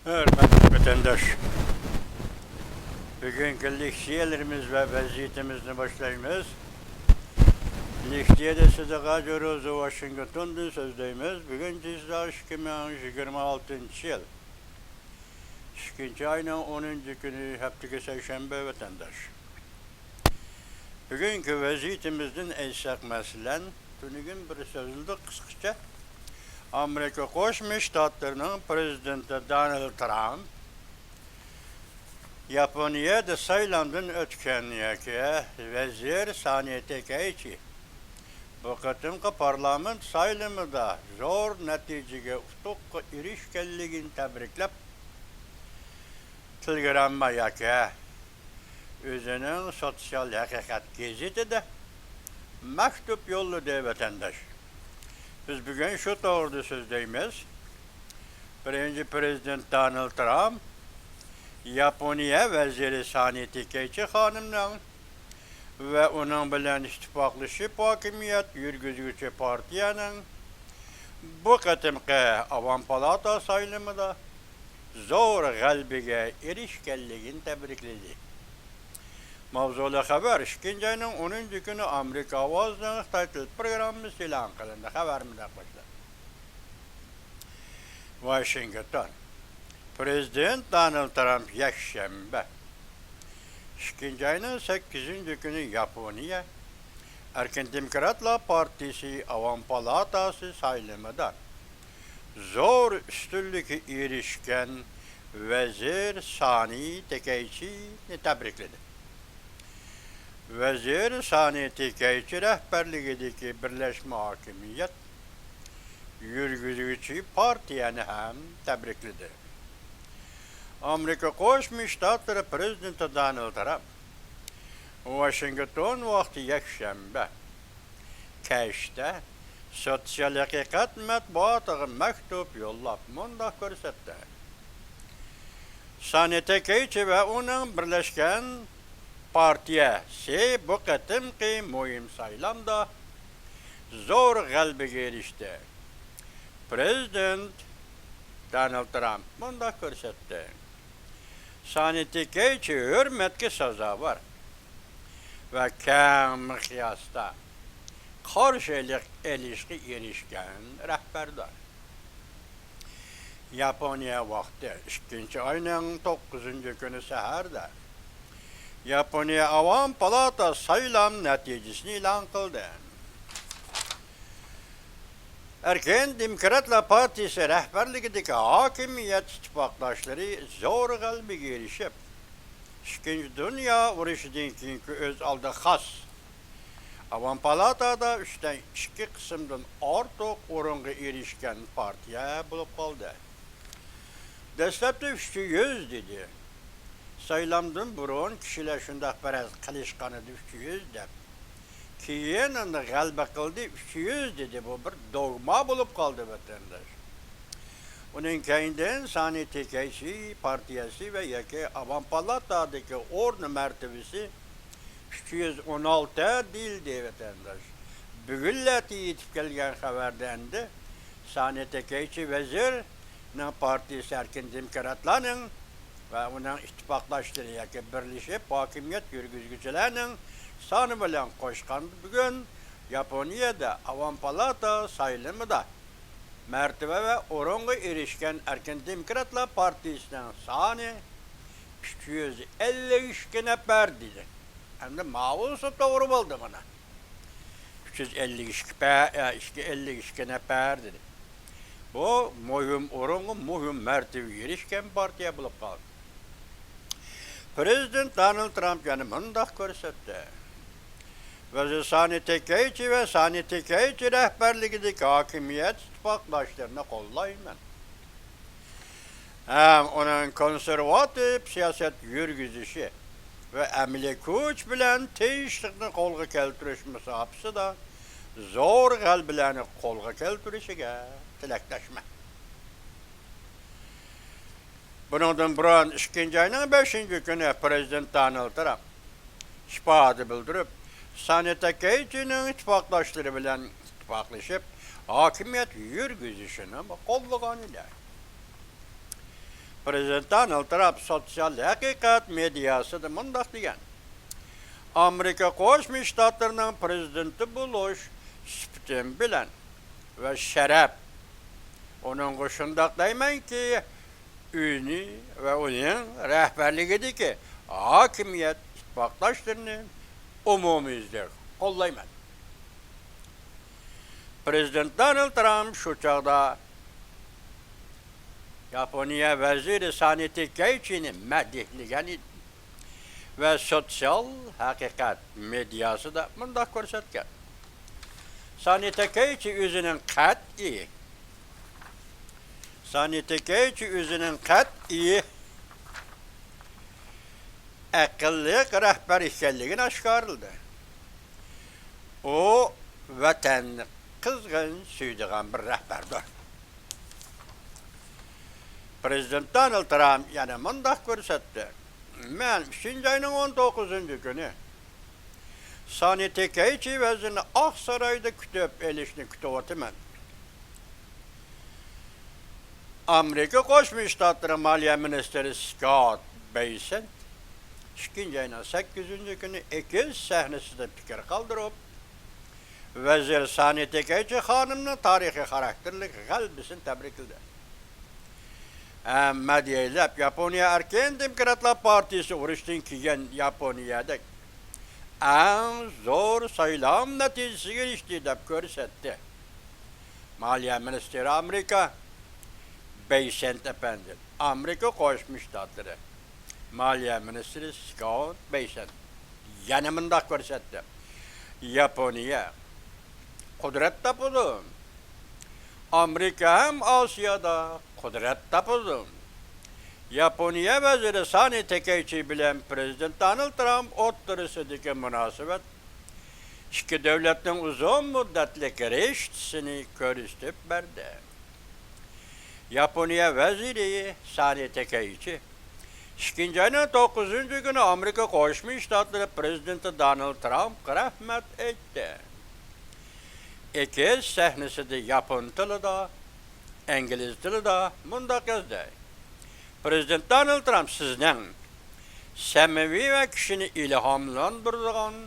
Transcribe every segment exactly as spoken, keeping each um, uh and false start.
ھۆرمەتلىك ۋەتەنداش، بۈگۈنكى لېكسىيەلىرىمىز ۋە ۋەزىيىتىمىزنى باشلايمىز. لېكسىيەدە سىدىقا جوروزى ۋاشىنگتوندىن سۆزلەيمىز. بۈگۈن جىزا، ئىككى مىڭ يىگىرمە ئالتىنچى يىل، ئىككىنچى ئاينىڭ ئونىنچى كۈنى، ھەپتىكى سەيشەنبە، ۋەتەنداش. بۈگۈنكى ۋەزىيىتىمىزدىن ئېيتساق، مەسىلەن، تۈنۈگۈن بىر سۆزلىدۇق قىسقىچە. ئامېرىكا قوشما شتاتلىرىنىڭ پرېزىدېنتى دونالد ترامپ ياپونىيەدە سايلامدىن ئۆتكەن ياكى ۋەزىر سانى تېكەيچى بۇ قېتىمقى پارلامېنت سايلىمىدا زور نەتىجىگە، ئۇتۇققا ئېرىشكەنلىكىنى تەبرىكلەپ، تېلېگرامما ياكى ئۆزىنىڭ سوتسىيال ھەقىقەت گېزىتىدە مەكتۇپ يوللىدى، ۋەتەنداش. بىز بۈگۈن شۇ توغرىدا سۆزلەيمىز. بىرىنچى پرېزىدېنت دونالد ترامپ ياپونىيە ۋەزىرى سانى تېكەيچى خانىمنىڭ ۋە ئۇنىڭ بىلەن ئىتتىپاقلىشىپ ھاكىمىيەت يۈرگۈزگۈچى پارتىيەنىڭ بۇ قېتىمقى ئاۋام پالاتا سايلىمىدا زور غەلىبىگە ئېرىشكەنلىكىنى تەبرىكلىدى. ماۋزۇلۇق خەۋەر، ئىككىنچى ئاينىڭ ئونىنچى كۈنى ئامېرىكا ئاۋازىنىڭ خىتاي تىل پروگراممىسى ئېلان قىلىندى. خەۋەر مۇنداق باشلىنىدۇ. ۋاشىنگتون. پرېزىدېنت دونالد ترامپ يەكشەنبە، ئىككىنچى ئاينىڭ سەككىزىنچى كۈنى ياپونىيە ئەركىن دېموكراتلار پارتىيىسى ئاۋام پالاتاسى سايلىمىدا زور ئۈستۈنلۈككە ئېرىشكەن ۋەزىر سانى تېكەيچىنى تەبرىكلىدى. ۋەزىر سانى تېكەيچى رەھبەرلىكىدىكى بىرلەشمە ھاكىمىيەت يۈرگۈزگۈچى پارتىيەنى ھەم تەبرىكلىدى. ئامېرىكا قوشما شتاتلىرى پرېزىدېنتى دونالد ترامپ ۋاشىنگتون ۋاقتى يەكشەنبە كەچتە سوتسىيال ھەقىقەت مەتبۇئاتىغا مەكتۇپ يوللاپ مۇنداق كۆرسەتتى: سانى تېكەيچى ۋە ئۇنىڭ بىرلەشكەن پارتىيەسى بۇ قېتىمقى مۇھىم سايلامدا زور غەلىبىگە ئېرىشتى. پرېزىدېنت دونالد ترامپ مۇنداق كۆرسەتتى: سانى تېكەيچى ھۆرمەتكە سازاۋەر ۋە كەڭ مىقياستا قارشى ئېلىشقا ئېرىشكەن رەھبەردۇر. ياپونىيە ۋاقتى، ئىككىنچى ئاينىڭ توققۇزىنچى كۈنى سەھەردە ياپونىيە ئاۋام پالاتا سايلام نەتىجىسىنى ئېلان قىلدى. ئەركىن دېموكراتلار پارتىيىسى رەھبەرلىكىدىكى ھاكىمىيەت ئىتتىپاقداشلىرى زور غەلىبىگە ئېرىشىپ، ئىككىنچى دۇنيا ئۇرۇشىدىن كېيىنكى ئۆز ئالدىغا خاس ئاۋام پالاتادا ئۈچتىن ئىككى قىسىمدىن ئارتۇق ئورۇنغا ئېرىشكەن پارتىيە بولۇپ قالدى. دەسلەپتە ئۈچ يۈز دېدى. سايلامدىن بۇرۇن كىشىلەر شۇنداق پەرەز قىلىشقانىدى، ئۈچ يۈز دەپ. كېيىن ئەمدى غەلىبە قىلدى، ئۈچ يۈز دېدى. بۇ بىر دوگما بولۇپ قالدى، ۋەتەنداش. ئۇنىڭ كەينىدىن سانى تېكەيچى پارتىيەسى ۋە ياكى ئاۋام پالاتادىكى ئورنى، مەرتىۋىسى ئۈچ يۈز ئون ئالتە دېيىلدى، ۋەتەنداش. بۈگۈنلەردە يېتىپ كەلگەن خەۋەردە ئەمدى سانى تېكەيچى ۋەزىرنىڭ پارتىيىسى ئەركىن دېموكراتلارنىڭ ۋە ئۇنىڭ ئىتتىپاقداشلىرى ياكى بىرلىشىپ ھاكىمىيەت يۈرگۈزگۈچىلەرنىڭ سانى بىلەن قوشقاندا، بۈگۈن ياپونىيەدە ئاۋام پالاتا سايلىمىدا مەرتىۋە ۋە ئورۇنغا ئېرىشكەن ئەركىن دېموكراتلار پارتىيىسىنىڭ سانى ئۈچ يۈز ئەللىك ئىككى نەپەر دېدى. ئەمدى ماۋۇسى توغرا بولدى مانا. ئۈچ يۈز ئەللىك ئىككى پە-، ئە، ئىككى، ئەللىك ئىككى نەپەر دېدى. بۇ مۇھىم ئورۇنغا، مۇھىم مەرتىۋىگە ئېرىشكەن پارتىيە بولۇپ قالدى. پرېزىدېنت دونالد ترامپ يەنە مۇنداق كۆرسەتتى: ۋەزىر سانى تېكەيچى ۋە سانى تېكەيچى رەھبەرلىكىدىكى ھاكىمىيەت ئىتتىپاقداشلىرىنى قوللايمەن ھەم ئۇنىڭ كونسېرۋاتىپ سىياسەت يۈرگۈزۈشى ۋە ئەمەلىي كۈچ بىلەن تىنچلىقنى قولغا كەلتۈرۈش مۇساپىسىدا زور غەلىبىلەرنى قولغا كەلتۈرۈشىگە تىلەكداشمەن. بۇنىڭدىن بۇرۇن، ئىككىنچى ئاينىڭ بەشىنچى كۈنى پرېزىدېنت دونالد ترامپ ئىپادە بىلدۈرۈپ، سانى تېكەيچىنىڭ ئىتتىپاقداشلىرى بىلەن ئىتتىپاقلىشىپ، ھاكىمىيەت يۈرگۈزۈشىنى قوللىغان ئىدى. پرېزىدېنت دونالد ترامپ سوتسىيال ھەقىقەت مېدىياسىدا مۇنداق دېگەن: «ئامېرىكا قوشما شتاتلىرىنىڭ پرېزىدېنتى بولۇش سۈپىتىم بىلەن ۋە شەرەپ، ئۇنىڭغا شۇنداق دەيمەنكى، ئۆزىنى ۋە ئۇنىڭ رەھبەرلىكىدىكى ھاكىمىيەت ئىتتىپاقداشلىرىنى ئومۇميۈزلۈك قوللايمەن.» پرېزىدېنت دونالد ترامپ شۇ چاغدا ياپونىيە ۋەزىرى سانى تېكەيچىنى مەدھىيەلىگەن ئىدى ۋە سوتسىيال ھەقىقەت مېدىياسىدا مۇنداق كۆرسەتكەن: سانى تېكەيچى ئۆزىنىڭ قەتئىي، سانى تېكەيچى ئۆزىنىڭ قەتئىي ئەقىللىق رەھبەر ئىكەنلىكىنى ئاشكارىلىدى. ئۇ ۋەتەننى قىزغىن سۆيىدىغان بىر رەھبەردۇر. پرېزىدېنت دونالد ترامپ يەنە مۇنداق كۆرسەتتى: «مەن ئۈچىنچى ئاينىڭ ئون توققۇزىنچى كۈنى سانى تېكەيچى ۋەزىرىنى ئاقسارايدا كۈتۈپ ئېلىشنى كۈتۈۋاتىمەن.» ئامېرىكا قوشما شتاتلىرى مالىيە مىنىستىرى سكوت بېيسېنت ئىككىنچى ئاينىڭ سەككىزىنچى كۈنى ئېكس سەھنىسىدە پىكىر قالدۇرۇپ، ۋەزىر سانى تېكەيچى خانىمنىڭ تارىخىي خاراكتېرلىك غەلىبىسىنى تەبرىكلىدى. ھەم مەدھىيەلەپ، ياپونىيە ئەركىن دېموكراتلار پارتىيىسى ئۇرۇشتىن كېيىن ياپونىيەدە ئەڭ زور سايلام نەتىجىسىگە ئېرىشتى، دەپ كۆرسەتتى. مالىيە مىنىستىرى ئامېرىكا بېيسېنت ئەپەندى، ئامېرىكا قوشما شتاتلىرى مالىيە مىنىستىرى سكوت بېيسېنت يەنە مۇنداق كۆرسەتتى: «ياپونىيە قۇدرەت تاپىدۇ. ئامېرىكا ھەم ئاسىيادا قۇدرەت تاپىدۇ.» ياپونىيە ۋەزىرى سانى تېكەيچى بىلەن پرېزىدېنت دونالد ترامپ ئوتتۇرىسىدىكى مۇناسىۋەت ئىككى دۆلەتنىڭ ئۇزۇن مۇددەتلىك رىشتىسىنى كۆرسىتىپ بەردى. ياپونىيە ۋەزىرى سانى تېكەيچى ئىككىنچى ئاينىڭ توققۇزىنچى كۈنى ئامېرىكا قوشما شتاتلىرى پرېزىدېنتى دونالد ترامپقا رەھمەت ئېيتتى. ئېكس سەھنىسىدە ياپون تىلىدا، ئىنگلىز تىلىدا مۇنداق يازدى: «پرېزىدېنت دونالد ترامپ، سىزنىڭ سەمىمىي ۋە كىشىنى ئىلھاملاندۇرىدىغان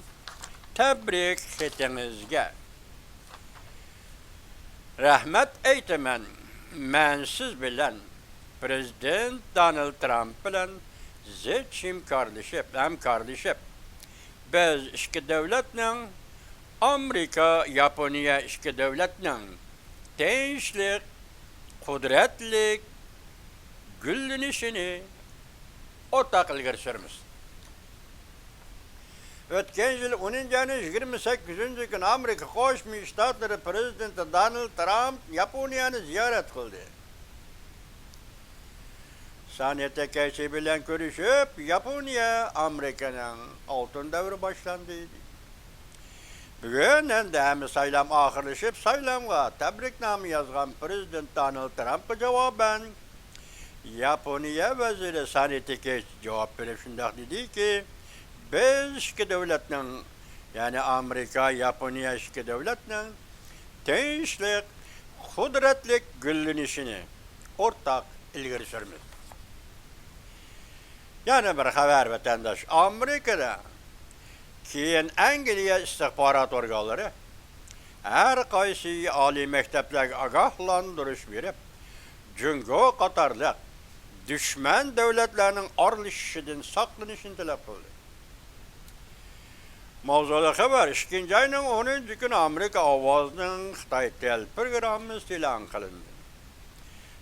تەبرىك خېتىڭىزگە رەھمەت ئېيتىمەن. مەن سىز بىلەن، پرېزىدېنت دونالد ترامپ بىلەن زىچ ھەمكارلىشىپ، ھەمكارلىشىپ، بىز ئىككى دۆلەتنىڭ، ئامېرىكا، ياپونىيە ئىككى دۆلەتنىڭ تىنچلىق، قۇدرەتلىك گۈللىنىشىنى ئورتاق ئىلگىرى سۈرىمىز.» ئۆتكەن يىل ئونىنچى ئاينىڭ يىگىرمە سەككىزىنچى كۈنى ئامېرىكا قوشما شتاتلىرى پرېزىدېنتى دونالد ترامپ ياپونىيەنى زىيارەت قىلدى. سانى تېكەيچى بىلەن كۆرۈشۈپ، ياپونىيە ئامېرىكىنىڭ ئالتۇن دەۋرى باشلاندى. بۈگۈن ئەمدى ھەممە سايلام ئاخىرلىشىپ، سايلامغا تەبرىكنامە يازغان پرېزىدېنت دونالد ترامپقا جاۋابەن، ياپونىيە ۋەزىرى سانى تېكەيچى جاۋاب بېرىپ شۇنداق دېدىكى، بىز ئىككى دۆلەتنىڭ، يەنى ئامېرىكا، ياپونىيە ئىككى دۆلەتنىڭ تىنچلىق، قۇدرەتلىك گۈللىنىشىنى ئورتاق ئىلگىرى سۈرىمىز. يەنە بىر خەۋەر، ۋەتەنداش. ئامېرىكىدا كېيىن ئەنگلىيە ئىستىخبارات ئورگانلىرى ھەر قايسى ئالىي مەكتەپلەرگە ئاگاھلاندۇرۇش بېرىپ، جۇڭگو قاتارلىق دۈشمەن دۆلەتلەرنىڭ ئارىلىشىشىدىن ساقلىنىشنى تەلەپ قىلدى. ماۋزۇلۇق خەۋەر، ئىككىنچى ئاينىڭ ئونىنچى كۈنى ئامېرىكا ئاۋازىنىڭ خىتاي تېلېپروگراممىسى ئېلان قىلىندى.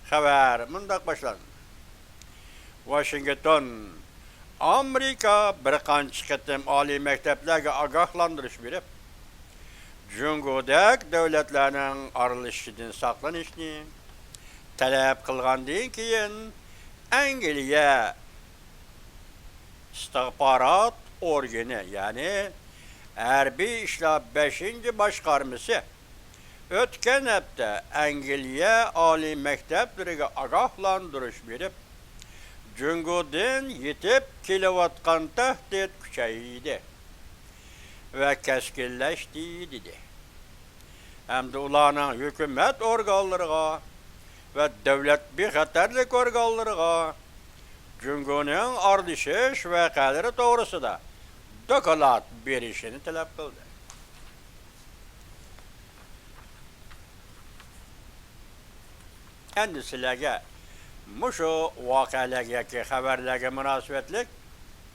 خەۋەر مۇنداق باشلاندى. ۋاشىنگتون، ئامېرىكا بىر قانچە قېتىم ئالىي مەكتەپلەرگە ئاگاھلاندۇرۇش بېرىپ، جۇڭگودەك دۆلەتلەرنىڭ ئارىلىشىشىدىن ساقلىنىشنى تەلەپ قىلغاندىن كېيىن، ئەنگلىيە ئىستىخبارات ئورگىنى، يەنى ھەربىي ئىشلار بەشىنچى باشقارمىسى ئۆتكەن ھەپتە ئەنگلىيە ئالىي مەكتەپلىرىگە ئاگاھلاندۇرۇش بېرىپ، جۇڭگودىن يېتىپ كېلىۋاتقان تەھدىت كۈچەيدى ۋە كەسكىنلەشتى، دېدى. ھەمدە ئۇلارنىڭ ھۆكۈمەت ئورگانلىرىغا ۋە دۆلەت بىخەتەرلىك ئورگانلىرىغا جۇڭگونىڭ ئارىلىشىش ۋەقەلىرى توغرىسىدا دوكلات بېرىشىنى تەلەپ قىلدى. ئەمدى سىلەرگە مۇشۇ ۋەقەلەرگە ياكى خەۋەرلەرگە مۇناسىۋەتلىك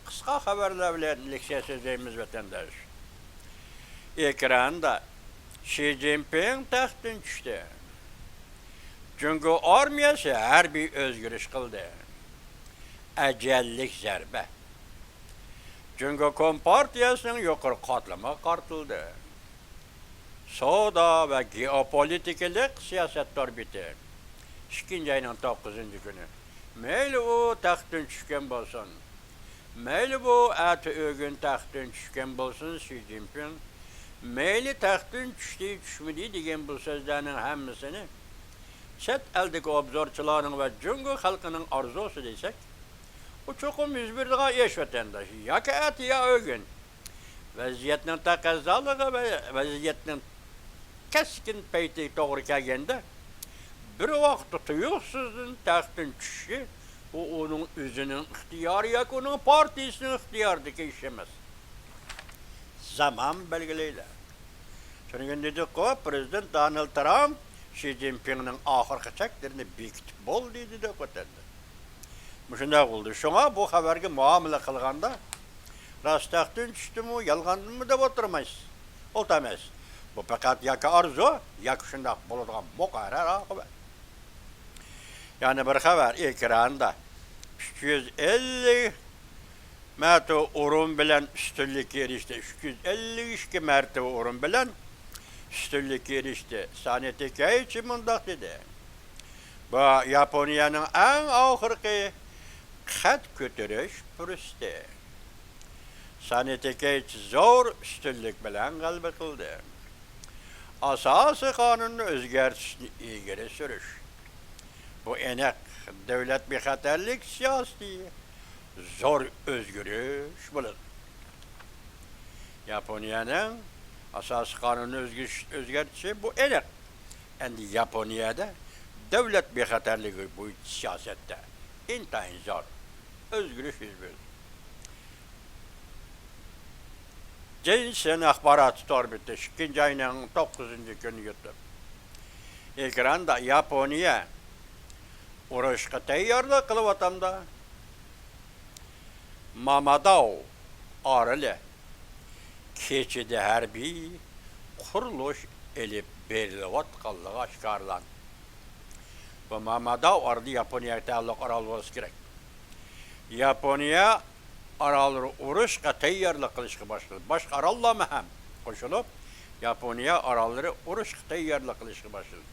قىسقا خەۋەرلەر بىلەن لېكسىيە سۆزلەيمىز، ۋەتەنداش. ئېكراندا شى جىنپىڭ تەختتىن چۈشتى. جۇڭگو ئارمىيەسى ھەربىي ئۆزگىرىش قىلدى. ئەجەللىك زەربە جۇڭگو كومپارتىيەسىنىڭ يۇقىرى قاتلىمىغا قارىتىلدى. سودا ۋە گېئوپولىتىكىلىق سىياسەت تور بېتى، ئىككىنچى ئاينىڭ توققۇزىنچى كۈنى. مەيلى ئۇ تەختتىن چۈشكەن بولسۇن، مەيلى بۇ ئەتە ئۆگۈن تەختتىن چۈشكەن بولسۇن شى جىنپىڭ، مەيلى تەختتىن چۈشتى، چۈشمىدى دېگەن بۇ سۆزلەرنىڭ ھەممىسىنى چەت ئەلدىكى ئوبزورچىلارنىڭ ۋە جۇڭگو خەلقىنىڭ ئارزۇسى دېسەك، ئۇ چوقۇم يۈز بېرىدىغان ئىش، ۋەتەنداش. ياكى ئەتە، يا ئۆگۈن. ۋەزىيەتنىڭ تەقەززالىقى ۋە ۋەزىيەتنىڭ كەسكىن پەيتى توغرا كەلگەندە، بىر ۋاقىتتا تۇيۇقسىزدىن تەختتىن چۈشۈشى، ئۇ ئۇنىڭ ئۆزىنىڭ ئىختىيارى ياكى ئۇنىڭ پارتىيىسىنىڭ ئىختىيارىدىكى ئىش ئەمەس. زامان بەلگىلەيدۇ. شۇنىڭ دېدۇققۇ، پىرېزىدېنت دونالد ترامپ شى جىنپىڭنىڭ ئاخىرقى چەكلىرىنى بېكىتىپ بولدى دېدۇق، ۋەتەندە. مۇشۇنداق بولدى. شۇڭا بۇ خەۋەرگە مۇئامىلە قىلغاندا، راست تەختتىن چۈشتىمۇ، يالغاندىنمۇ دەپ ئولتۇرمايسىز. ئولتۇرمايسىز. بۇ پەقەت ياكى ئارزۇ، ياكى شۇنداق بولىدىغان مۇقەررەر ئاقىۋەت. يەنە بىر خەۋەر ئېكراندا. ئۈچ يۈز ئەللىك مەرتىۋە ئورۇن بىلەن ئۈستۈنلۈككە ئېرىشتى. ئۈچ يۈز ئەللىك ئىككى مەرتىۋە ئورۇن بىلەن ئۈستۈنلۈككە ئېرىشتى. سانى تېكەيچى مۇنداق دېدى: بۇ ياپونىيەنىڭ ئەڭ ئاخىرقى قەد كۆتۈرۈش پۇرسىتى. سانى تېكەيچى زور ئۈستۈنلۈك بىلەن غەلىبە قىلدى. ئاساسىي قانۇننى ئۆزگەرتىشنى ئىلگىرى سۈرۈش. بۇ ئېنىق، دۆلەت بىخەتەرلىك سىياسىتى زور ئۆزگىرىش بولىدۇ. ياپونىيەنىڭ ئاساسىي قانۇننى ئۆزگىرىش-، ئۆزگەرتىشى بۇ ئېنىق. ئەمدى ياپونىيەدە دۆلەت بىخەتەرلىكى بويىچە سىياسەتتە ئىنتايىن زور ئۆزگىرىش يۈز بېرىدۇ. جېنسېن ئاخباراتى تور بېتى، ئىككىنچى ئاينىڭ توققۇزىنچى كۈنى يۇتۇپ. ئېكراندا ياپونىيە ئۇرۇشقا تەييارلىق قىلىۋاتامدا، ماماداۋ ئارىلى كېچىدە ھەربىي قۇرۇلۇش ئېلىپ بېرىلىۋاتقانلىقى ئاشكارىلاندى. بۇ ماماداۋ ئارىلى ياپونىيەگە تەئەللۇق ئارال بولسا كېرەك. ياپونىيە ئاراللىرى ئۇرۇشقا تەييارلىق قىلىشقا باشلىدى. باشقا ئاراللارمۇ ھەم قوشۇلۇپ، ياپونىيە ئاراللىرى ئۇرۇشقا تەييارلىق قىلىشقا باشلىدى.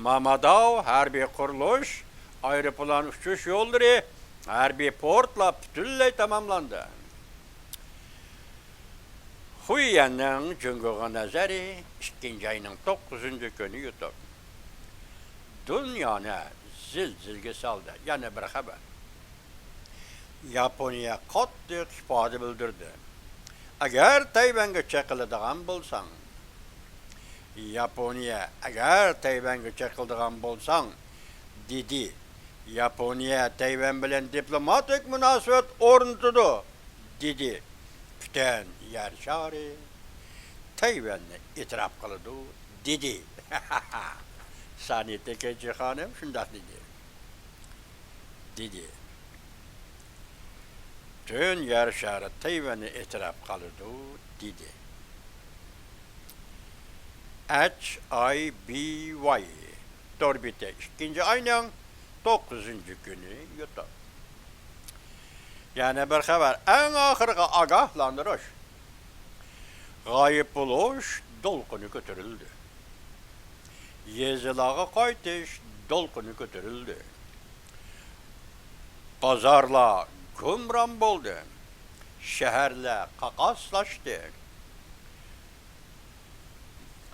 ماماداۋ ھەربىي قۇرۇلۇش، ئايروپىلان ئۇچۇش يوللىرى، ھەربىي پورتلار پۈتۈنلەي تاماملاندى. خۇييەننىڭ جۇڭگوغا نەزىرى، ئىككىنچى ئاينىڭ توققۇزىنچى كۈنى يۇتۇپ، دۇنيانى زىلزىلىگە سالدى. يەنە بىر خەۋەر. ياپونىيە قاتتىق ئىپادە بىلدۈردى. ئەگەر تەيۋەنگە چېقىلىدىغان بولساڭ، ياپونىيە، ئەگەر تەيۋەنگە چېقىلىدىغان بولساڭ، دېدى. ياپونىيە تەيۋەن بىلەن دىپلوماتىك مۇناسىۋەت ئورنىتىدۇ، دېدى. پۈتۈن يەر شارى تەيۋەننى ئېتىراپ قىلىدۇ، دېدى. سانى تېكەيچى خانىم شۇنداق دېدى. دېدى. پۈتۈن يەر شارى تەيۋەننى ئېتىراپ قىلىدۇ، دېدى. ئېچ ئاي بى ۋاي تور بېتى، ئىككىنچى ئاينىڭ توققۇزىنچى كۈنى يۇتۇپ. يەنە بىر خەۋەر، ئەڭ ئاخىرقى ئاگاھلاندۇرۇش. غايىب بولۇش دولقۇنى كۆتۈرۈلدى. يېزىلارغا قايتىش دولقۇنى كۆتۈرۈلدى. بازارلار گۇمران بولدى. شەھەرلەر قاقاسلاشتى.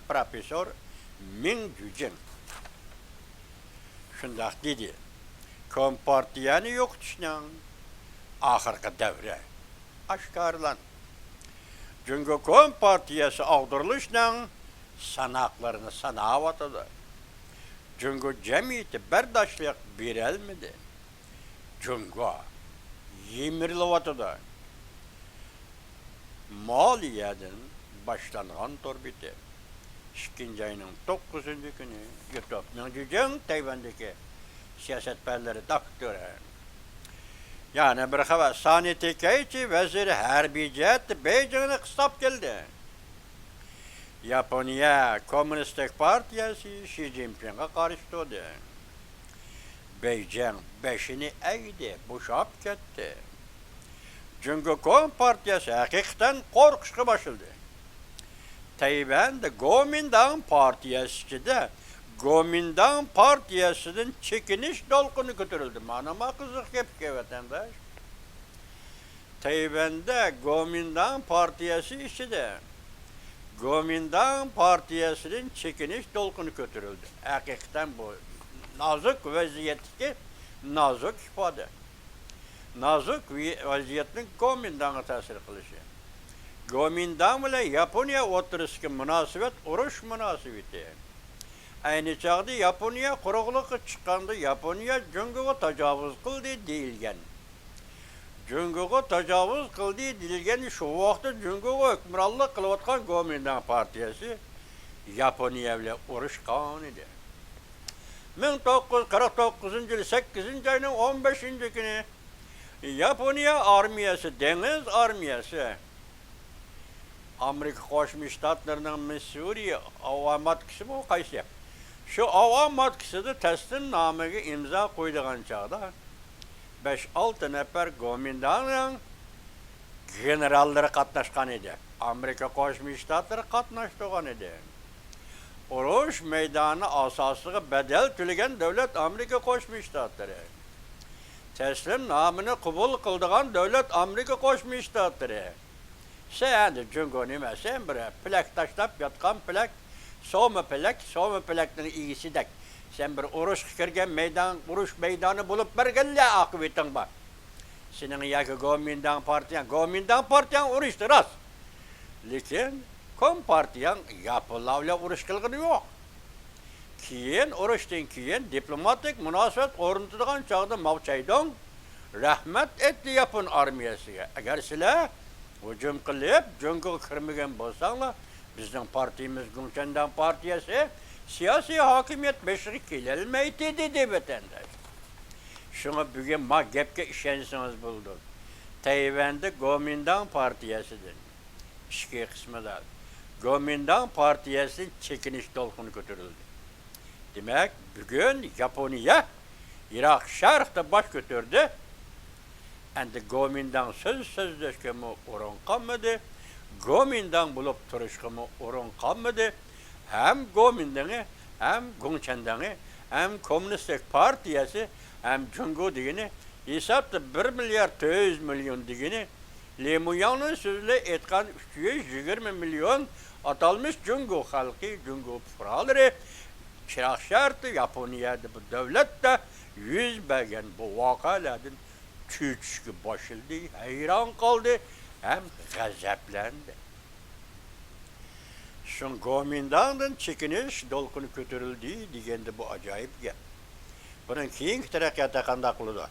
پروفېسسور مىڭ جۈجىڭ شۇنداق دېدى: كومپارتىيەنى يوقىتىشنىڭ ئاخىرقى دەۋرى ئاشكارىلاندى. جۇڭگو كومپارتىيەسى ئاغدۇرۇلۇشنىڭ ساناقلىرىنى ساناۋاتىدۇ. جۇڭگو جەمئىيىتى بەرداشلىق بېرەلمىدى. جۇڭگو يىمىرىلىۋاتىدۇ. مالىيەدىن باشلانغان تور بېتى. ئىككىنچى ئاينىڭ توققۇزىنچى كۈنى يۇتۇپ مىڭ جۈجياڭ تەيۋەندىكى سىياسەتپەنلىرى دوكتورى. يەنە بىر خەۋەر، سانى تېكەيچى ۋەزىرى ھەربىي جەھەتتە بېيجىڭنى قىستاپ كەلدى. ياپونىيە كوممۇنىستىك پارتىيەسى شى جىنپىڭغا قارشى تۇردى. بېيجىڭ بېشىنى ئەگدى، بوشاپ كەتتى. جۇڭگو كومپارتىيەسى ھەقىقەتەن قورقۇشقا باشلىدى. تەيۋەندە گومىنداڭ پارتىيەسى ئىچىدە گومىنداڭ پارتىيەسىدىن چېكىنىش دولقۇنى كۆتۈرۈلدى. مانا ما قىزىق گەپكەن، ۋەتەنداش. تەيۋەندە گومىنداڭ پارتىيەسى ئىچىدە گومىنداڭ پارتىيەسىدىن چېكىنىش دولقۇنى كۆتۈرۈلدى. ھەقىقەتەن بۇ نازۇك ۋەزىيەتتىكى نازۇك ئىپادە. نازۇك ۋە-، ۋەزىيەتنىڭ گومىنداڭغا تەسىر قىلىشى. گومىنداڭ بىلەن ياپونىيە ئوتتۇرىسىدىكى مۇناسىۋەت ئۇرۇش مۇناسىۋىتى. ئەينى چاغدا ياپونىيە قۇرۇقلۇققا چىققاندا ياپونىيە جۇڭگوغا تاجاۋۇز قىلدى دېيىلگەن. جۇڭگوغا تاجاۋۇز قىلدى دېيىلگەن، شۇ ۋاقىتتا جۇڭگوغا ھۆكۈمرانلىق قىلىۋاتقان گومىنداڭ پارتىيەسى ياپونىيە بىلەن ئۇرۇشقان ئىدى. مىڭ توققۇز يۈز قىرىق توققۇزىنچى يىل سەككىزىنچى ئاينىڭ ئون بەشىنچى كۈنى ياپونىيە ئارمىيەسى، دېڭىز ئارمىيەسى، ئامېرىكا قوشما شتاتلىرىنىڭ مىسسۇرى ھاۋا ماتكىسىمۇ قايسى؟ شۇ ھاۋا ماتكىسىدا تەسلىمنامىگە ئىمزا قويىدىغان چاغدا، بەش-ئالتە نەپەر گومىنداڭنىڭ گېنېراللىرى قاتناشقان ئىدى. ئامېرىكا قوشما شتاتلىرى قاتناشتۇرغان ئىدى. ئۇرۇش مەيدانى ئاساسىغا بەدەل تۆلىگەن دۆلەت ئامېرىكا قوشما شتاتلىرى. تەسلىمنامىنى قوبۇل قىلىدىغان دۆلەت ئامېرىكا قوشما شتاتلىرى. سەن ئەمدى جۇڭگو نېمە؟ سەن بىر پېلەك تاشلاپ ياتقان پېلەك، سوما پېلەك، سوما پېلەكنىڭ ئىگىسىدەك. سەن بىر ئۇرۇشقا كىرگەن مەيدان، ئۇرۇش مەيدانى بولۇپ بەرگەنلە ئاقىۋىتىڭ بار. سېنىڭ ياكى گومىنداڭ پارتىيەڭ، گومىنداڭ پارتىيەڭ ئۇرۇشتا راست. لېكىن كومپارتىيەڭ ياپونلار بىلەن ئۇرۇش قىلغىنى يوق. كېيىن، ئۇرۇشتىن كېيىن دىپلوماتىك مۇناسىۋەت ئورنىتىدىغان چاغدا ماۋ چەيدۇڭ رەھمەت ئېيتتى ياپون ئارمىيەسىگە. ئەگەر سىلەر ھۇجۇم قىلىپ، جۇڭگوغا كىرمىگەن بولساڭلار، بىزنىڭ پارتىيىمىز گۇڭچەنداڭ پارتىيەسى سىياسىي ھاكىمىيەت بېشىغا كېلەلمەيتتى، دېدى ۋەتەنداش. شۇڭا بۈگۈن ما گەپكە ئىشەنسىڭىز بولىدۇ. تەيۋەندە گومىنداڭ پارتىيەسىدىن، ئىچكى قىسمىدا گومىنداڭ پارتىيەسىدىن چېكىنىش دولقۇنى كۆتۈرۈلدى. دېمەك، بۈگۈن ياپونىيە يىراق شەرقتە باش كۆتۈردى. ئەمدى گومىنداڭ سۆز سۆزلەشكىمۇ ئورۇن قالمىدى، گومىنداڭ بولۇپ تۇرۇشقىمۇ ئورۇن قالمىدى. ھەم گومىندېڭى، ھەم گۇڭچەندېڭى، ھەم كوممۇنىستىك پارتىيەسى، ھەم جۇڭگو دېگىنى، ھېسابتا بىر مىليارد تۆت يۈز مىليون دېگىنى، لى مۇياڭنىڭ سۆزى بىلەن ئېيتقان، ئۈچ يۈز يىگىرمە مىليون ئاتالمىش جۇڭگو خەلقى، جۇڭگو پۇقرالىرى چىراغ شەھىرى ياپونىيەدە، بۇ دۆلەتتە يۈز بەرگەن بۇ ۋەقەلەردىن چۆچۈشكە باشلىدى، ھەيران قالدى ھەم غەزەپلەندى. شۇڭا گومىنداڭدىن چېكىنىش دولقۇنى كۆتۈرۈلدى دېگەندە، بۇ ئاجايىپ گەپ. بۇنىڭ كېيىنكى تەرەققىياتى قانداق بولىدۇ؟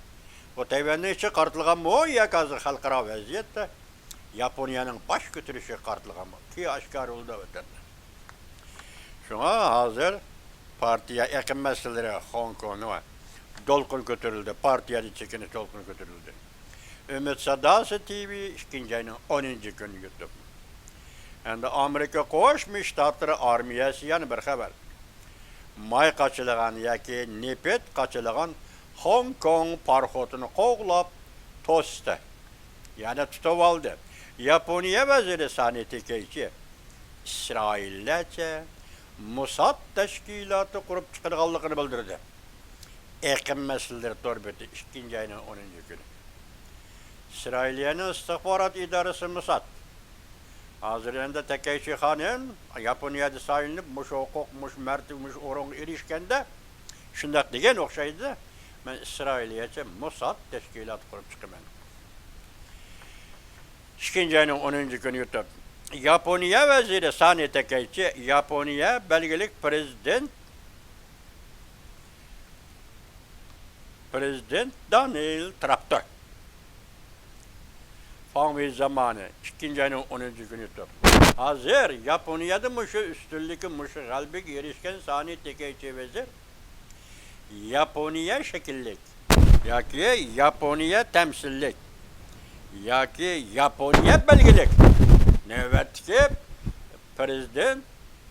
بۇ تەيۋەننىڭ ئىچىگە قارىتىلغانمۇ ياكى ھازىر خەلقئارا ۋەزىيەتتە ياپونىيەنىڭ باش كۆتۈرۈشىگە قارىتىلغانمۇ؟ كېيىن ئاشكارا بولىدۇ، ۋەتەندە. شۇڭا ھازىر پارتىيە ئېقىم مەسىلىلىرى خوڭكوڭدا دولقۇن كۆتۈرۈلدى، پارتىيەدە چېكىنىش دولقۇنى كۆتۈرۈلدى. ئۈمىد ساداسى تىۋى، ئىككىنچى ئاينىڭ ئونىنچى كۈنى يۇتۇپ. ئەمدى ئامېرىكا قوشما شتاتلىرى ئارمىيەسى يەنە بىر خەۋەر. ماي قاچىلىغان ياكى نېفىت قاچىلىغان خوڭكوڭ پاراخوتىنى قوغلاپ توستى. يەنى تۇتۇۋالدى. ياپونىيە ۋەزىرى سانى تېكەيچى ئىسرائىللەرچە موساد تەشكىلاتى قۇرۇپ چىقىدىغانلىقىنى بىلدۈردى. ئېقىم مەسىلىلىرى تور بېتى، ئىككىنچى ئاينىڭ ئونىنچى كۈنى. ئىسرائىلىيەنىڭ ئىستىخبارات ئىدارىسى موساد. ھازىر ئەمدى تەكەيچى خانىم ياپونىيەدە سايلىنىپ، مۇشۇ ھوقۇق، مۇشۇ مەرتىۋە، مۇشۇ ئورۇنغا ئېرىشكەندە، شۇنداق دېگەن ئوخشايدۇ، مەن ئىسرائىلىيەچە موساد تەشكىلات قۇرۇپ چىقىمەن. ئىككىنچى ئاينىڭ ئونىنچى كۈنى يۇتۇپ، ياپونىيە ۋەزىرى سانى تەكەيچى ياپونىيە بەلگىلىك پىرېزىدېنت پرېزىدېنت دونالد ترامپتۇر. فاڭۋېي زامانى، ئىككىنچى ئاينىڭ ئونىنچى كۈنى تۇر. ھازىر ياپونىيەدە مۇشۇ ئۈستۈنلۈككە، مۇشۇ غەلىبىگە ئېرىشكەن سانى تېكەيچى ۋەزىر ياپونىيە شەكىللىك ياكى ياپونىيە تەمسىللىك ياكى ياپونىيە بەلگىلىك نۆۋەتتىكى پرېزىدېنت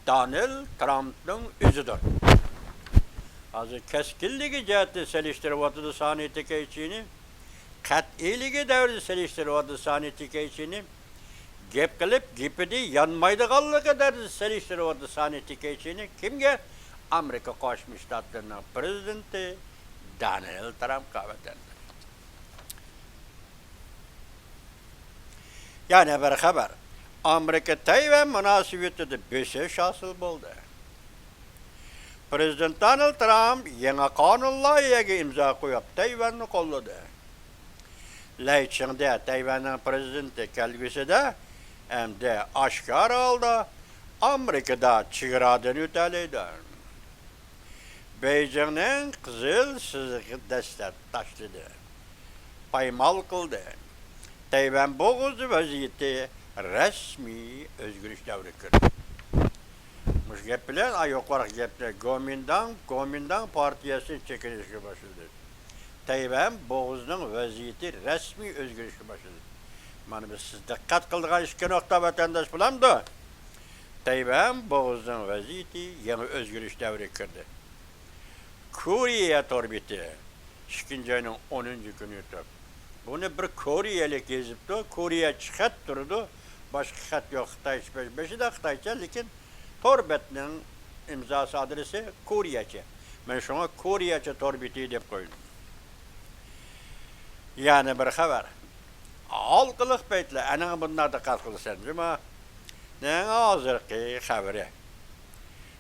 دونالد ترامپنىڭ ئۆزىدۇر. ھازىر كەسكىنلىكى جەھەتتە سېلىشتۇرۇۋاتىدۇ سانى تېكەيچىنى، قەتئىيلىكى دەرىجىدە سېلىشتۇرۇۋاتىدۇ سانى تېكەيچىنى، گەپ قىلىپ گېپىدە يانمايدىغانلىقى دەرىجىدە سېلىشتۇرۇۋاتىدۇ سانى تېكەيچىنى. كىمگە؟ ئامېرىكا قوشما شتاتلىرىنىڭ پرېزىدېنتى دونالد ترامپقا، ۋەتەنداش. يەنە بىر خەۋەر. ئامېرىكا تەيۋەن مۇناسىۋىتىدە بۆسۈش ھاسىل بولدى. پرېزىدېنت دونالد ترامپ يېڭى قانۇن لايىھەگە ئىمزا قويۇپ، تەيۋەننى قوللىدى. لەي چىڭدە تەيۋەننىڭ پرېزىدېنتى كەلگۈسىدە ئەمدى ئاشكارا ھالدا ئامېرىكىدا چېگرادىن ئۆتەلەيدۇ. بېيجىڭنىڭ قىزىل سىزىقى دەستە تاشلىدى، پايمال قىلدى. تەيۋەن بوغۇزى ۋەزىيىتى رەسمىي ئۆزگىرىش دەۋرىگە كىردى. مۇشۇ گەپ بىلەن، ئا، يۇقىرىقى گەپلەر گومىنداڭ، گومىنداڭ پارتىيەسىنى چېكىنىشكە باشلىدى. تەيۋەن بوغۇزىنىڭ ۋەزىيىتى رەسمىي ئۆزگىرىشكە باشلىدى. مانا بىز سىز دىققەت قىلىدىغان ئىككى نۇقتا، ۋەتەنداش، بولامدۇ؟ تەيۋەن بوغۇزىنىڭ ۋەزىيىتى يېڭى ئۆزگىرىش دەۋرىگە كىردى. كورېيە تور بېتى، ئىككىنچى ئاينىڭ ئونىنچى كۈنى تۇر. بۇنى بىر كورېيەلىك يېزىپتۇ. كورېيەچە خەت تۇرىدۇ. باشقا خەت يوق. خىتايچە، بېشىدا خىتايچە، لېكىن تور بەتنىڭ ئىمزاسى، ئادرېسى كورېيەچە. مەن شۇڭا كورېيەچە تور بېتى دەپ قويدۇم. يەنە بىر خەۋەر. ھالقىلىق پەيتلەر، ئەنە بۇنداق دىققەت قىلىسەن جۇما. نىڭ ھازىرقى خەۋىرى.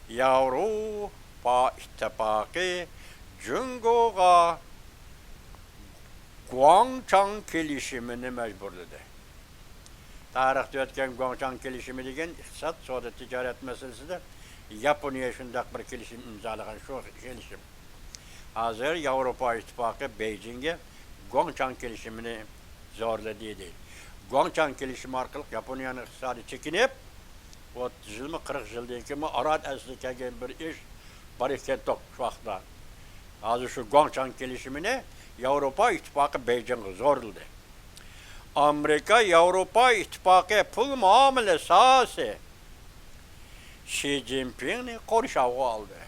ياۋروپا ئىتتىپاقى جۇڭگوغا گۇاڭچاڭ كېلىشىمىنى مەجبۇرلىدى. تارىختا ئۆتكەن گۇاڭچاڭ كېلىشىمى دېگەن ئىقتىساد، سودا، تىجارەت مەسىلىسىدە ياپونىيە شۇنداق بىر كېلىشىم ئىمزالىغان، شۇ كېلىشىم. ھازىر ياۋروپا ئىتتىپاقى بېيجىڭگە گۇاڭچاڭ كېلىشىمىنى زورلىدى دەيدۇ. گۇاڭچاڭ كېلىشىمى ئارقىلىق ياپونىيەنىڭ ئىقتىسادى چېكىنىپ، ئوتتۇز يىلمۇ، قىرىق يىلدىن كېيىنمۇ ئاران ئەسلىگە كەلگەن بىر ئىش بار ئىكەن توق شۇ ۋاقىتتا. ھازىر شۇ گۇاڭچاڭ كېلىشىمىنى ياۋروپا ئىتتىپاقى بېيجىڭغا زورلىدى. ئامېرىكا ياۋروپا ئىتتىپاقى پۇل مۇئامىلە ساھەسى شى جىنپىڭنى قورشاۋغا ئالدى.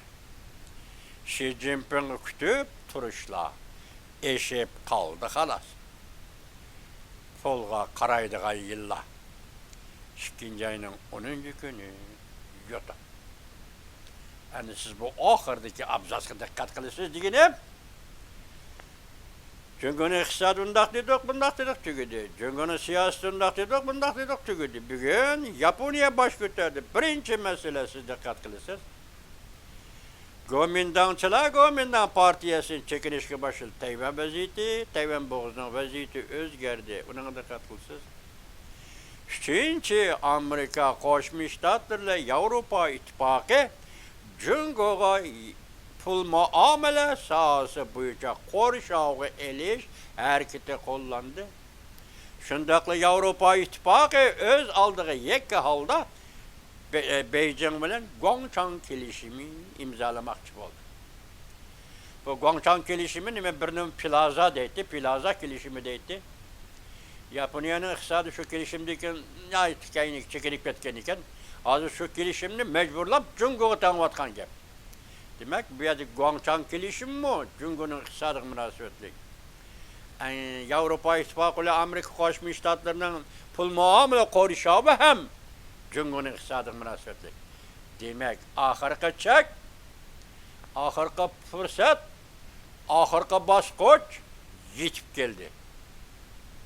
شى جىنپىڭنى كۈتۈپ تۇرۇشلا ئېشىپ قالدى خالاس. پۇلغا قارايدىغان يىللار. ئىككىنچى ئاينىڭ ئونىنچى كۈنى يوتۇن. ئەمدى سىز بۇ ئاخىرىدىكى ئابزاسقا دىققەت قىلىسىز دېگىنىم. جۇڭگونىڭ ئىقتىسادى ئۇنداق دېدۇق، بۇنداق دېدۇق، تۈگىدى. جۇڭگونىڭ سىياسىتى ئۇنداق دېدۇق، بۇنداق دېدۇق، تۈگىدى. بۈگۈن ياپونىيە باش كۆتەردى. بىرىنچى مەسىلە، سىز دىققەت قىلىسىز. گومىنداڭچىلار گومىنداڭ پارتىيەسىنى چېكىنىشكە باشلىدى. تەيۋەن ۋەزىيىتى، تەيۋەن بوغۇزىنىڭ ۋەزىيىتى ئۆزگەردى. ئۇنىڭغا دىققەت قىلىسىز. ئۈچىنچى، ئامېرىكا قوشما شتاتلىرى بىلەن ياۋروپا ئىتتىپاقى جۇڭگوغا پۇل مۇئامىلە ساھەسى بويىچە قورشاۋغا ئېلىش ھەرىكىتى قوللاندى. شۇنداقلا ياۋروپا ئىتتىپاقى ئۆز ئالدىغا يەككە ھالدا بې-، بېيجىڭ بىلەن گۇاڭچاڭ كېلىشىمى ئىمزالىماقچى بولدى. بۇ گۇاڭچاڭ كېلىشىمى نېمە؟ بىر نېمە پلازا دەيتتى، پلازا كېلىشىمى دەيتتى. ياپونىيەنىڭ ئىقتىسادى شۇ كېلىشىمدىن كېيىن ناھايىتى كەينىگە چېكىنىپ كەتكەن ئىكەن. ھازىر شۇ كېلىشىمنى مەجبۇرلاپ جۇڭگوغا تېڭىۋاتقان گەپ. دېمەك، بۇ يەردە گۇاڭچاڭ كېلىشىمىمۇ جۇڭگونىڭ ئىقتىسادىغا مۇناسىۋەتلىك. ئەي، ياۋروپا ئىتتىپاقى بىلەن ئامېرىكا قوشما شتاتلىرىنىڭ پۇل مۇئامىلە قورشاۋى ھەم جۇڭگونىڭ ئىقتىسادىغا مۇناسىۋەتلىك. دېمەك، ئاخىرقى چەك، ئاخىرقى پۇرسەت، ئاخىرقى باسقۇچ يېتىپ كەلدى.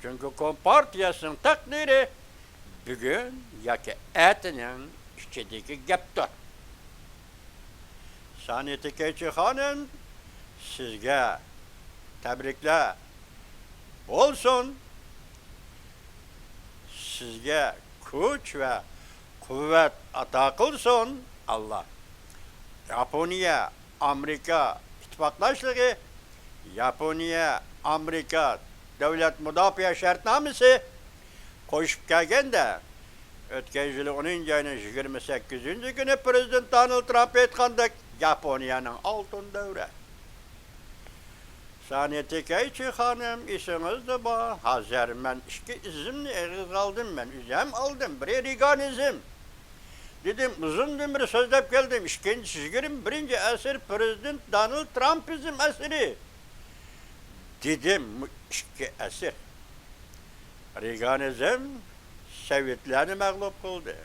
جۇڭگو كومپارتىيەسىنىڭ تەقدىرى بۈگۈن ياكى ئەتىنىڭ ئىچىدىكى گەپتۇر. سانى تېكەيچى خانىم، سىزگە تەبرىكلەر بولسۇن. سىزگە كۈچ ۋە قۇۋۋەت ئاتا قىلسۇن ئاللا. ياپونىيە، ئامېرىكا ئىتتىپاقداشلىقى ياپونىيە، ئامېرىكا دۆلەت مۇداپىئە شەرتنامىسى قوشۇپ كەلگەندە، ئۆتكەن يىلى ئونىنچى ئاينىڭ يىگىرمە سەككىزىنچى كۈنى پىرېزىدېنت دونالد ترامپ ئېيتقاندەك، ياپونىيەنىڭ ئالتۇن دەۋرى. سانى تېكەيچى خانىم، ئېسىڭىزدە بار، ھازىر مەن ئىككى ئىزىمنى ئېغىزغا ئالدىم، مەن ئۆزۈم ئالدىم، بىرى رېگانىزم دېدىم، ئۇزۇندىن بېرى سۆزلەپ كەلدىم، ئىككىنچىسى يىگىرمە بىرىنچى ئەسىر پىرېزىدېنت دونالد ترامپىزم ئەسىرى دېدىم، ئىككى ئەسىر. رېگانىزم سوۋېتلارنى مەغلۇپ قىلدى.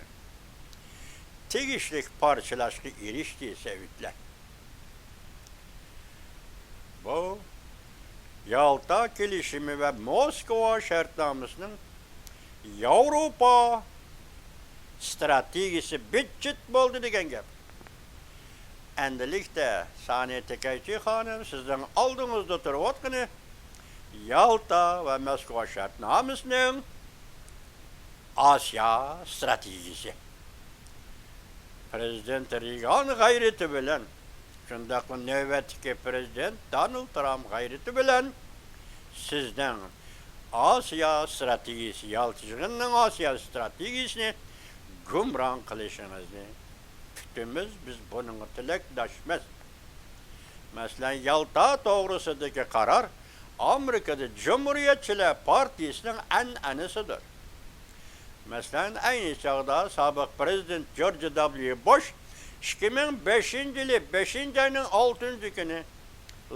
تېگىشلىك پارچىلاشقا ئېرىشتى سوۋېتلار. بۇ يالتا كېلىشىمى ۋە موسكۋا شەرتنامىسىنىڭ ياۋروپا ستراتېگىيىسى بىت-چىت بولدى دېگەن گەپ. ئەمدىلىكتە سانى تېكەيچى خانىم، سىزنىڭ ئالدىڭىزدا تۇرۇۋاتقىنى يالتا ۋە موسكۋا شەرتنامىسىنىڭ ئاسىيا ستراتېگىيىسى. پىرېزىدېنت رېگان غەيرىتى بىلەن، شۇنداقلا نۆۋەتتىكى پىرېزىدېنت دونالد ترامپ غەيرىتى بىلەن سىزنىڭ ئاسىيا ستراتېگىيىسى، يالتا يىغىنىنىڭ ئاسىيا ستراتېگىيىسىنى گۇمران قىلىشىڭىزنى كۈتىمىز، بىز بۇنىڭغا تىلەكداشمىز. مەسىلەن، يالتا توغرىسىدىكى قارار ئامېرىكىدا جۇمھۇرىيەتچىلەر پارتىيىسىنىڭ ئەنئەنىسىدۇر. مەسىلەن، ئەينى چاغدا سابىق پىرېزىدېنت جورج دابليۇ بۇش ئىككى مىڭ بەشىنچى يىلى بەشىنچى ئاينىڭ ئالتىنچى كۈنى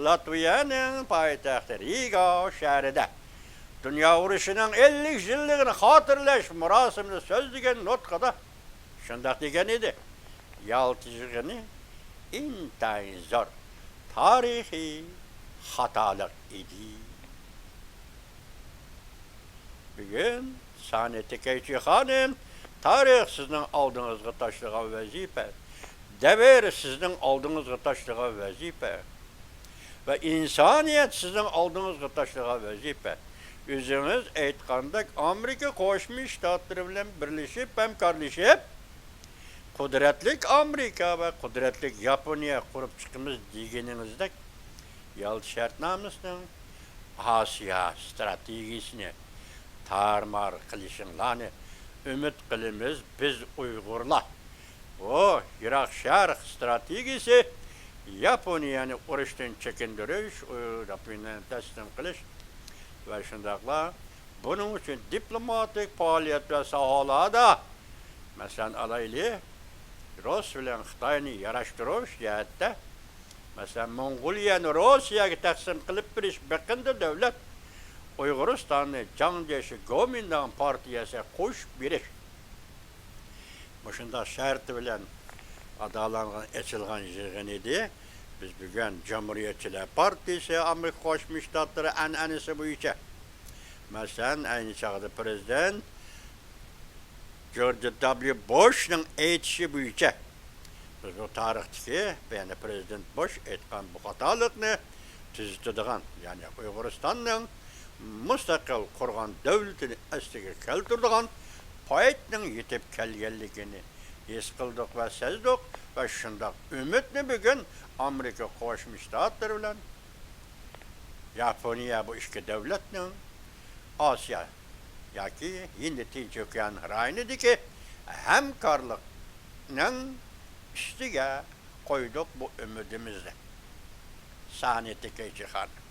لاتۋىيەنىڭ پايتەختى رىگا شەھىرىدە دۇنيا ئۇرۇشىنىڭ ئەللىك يىللىقىنى خاتىرىلەش مۇراسىمىدا سۆزلىگەن نۇتقىدا شۇنداق دېگەن ئىدى، يالتا يىغىنى ئىنتايىن زور تارىخىي خاتالىق ئىدى. بۈگۈن سانى تېكەيچى خانىم، تارىخ سىزنىڭ ئالدىڭىزغا تاشلىغان ۋەزىپە، دەۋر سىزنىڭ ئالدىڭىزغا تاشلىغان ۋەزىپە ۋە ئىنسانىيەت سىزنىڭ ئالدىڭىزغا تاشلىغان ۋەزىپە. ئۆزىڭىز ئېيتقاندەك، ئامېرىكا قوشما شتاتلىرى بىلەن بىرلىشىپ، ھەمكارلىشىپ، قۇدرەتلىك ئامېرىكا ۋە قۇدرەتلىك ياپونىيە قۇرۇپ چىقىمىز دېگىنىڭىزدەك، يالتا شەرتنامىسىنىڭ ئاسىيا ستراتېگىيىسىنى تارمار قىلىشىڭلارنى ئۈمىد قىلىمىز بىز ئۇيغۇرلار. بۇ يىراق شەرق ستراتېگىيىسى ياپونىيەنى ئۇرۇشتىن چېكىندۈرۈش، ياپونىيەنى تەسلىم قىلىش ۋە شۇنداقلا بۇنىڭ ئۈچۈن دىپلوماتىك پائالىيەت ۋە ساھەلەردە، مەسىلەن، ئالايلى، رۇس بىلەن خىتاينى ياراشتۇرۇش جەھەتتە، مەسىلەن، موڭغۇلىيەنى روسىيەگە تەقسىم قىلىپ بېرىش بېقىنىدا دۆلەت ئۇيغۇرىستاننى جاڭ جيېشى گومىنداڭ پارتىيەسىگە قوشۇپ بېرىش. مۇشۇنداق شەرتى بىلەن ئادالانغان، ئېچىلغان يىغىن ئىدى. بىز بۈگۈن جۇمھۇرىيەتچىلەر پارتىيىسى ئامېرىكا قوشما شتاتلىرى ئەنئەنىسى بويىچە، مەسىلەن، ئەينى چاغدا پىرېزىدېنت جورج دابليۇ بۇشنىڭ ئېيتىشى بويىچە، بىز بۇ تارىختىكى، يەنى پىرېزىدېنت بۇش ئېيتقان بۇ خاتالىقنى تۈزىتىدىغان، يەنى ئۇيغۇرىستاننىڭ مۇستەقىل قۇرغان دۆلىتىنى ئەسلىگە كەلتۈرىدىغان پايتنىڭ يېتىپ كەلگەنلىكىنى ھېس قىلدۇق ۋە سەزدۇق ۋە شۇنداق ئۈمىدنى بۈگۈن ئامېرىكا قوشما شتاتلىرى بىلەن ياپونىيە بۇ ئىككى دۆلەتنىڭ ئاسىيا ياكى ھىندى تىنچ ئوكيان رايونىدىكى ھەمكارلىقنىڭ ئۈستىگە قويدۇق بۇ ئۈمىدىمىزنى. سانى تېكەيچى خانىم.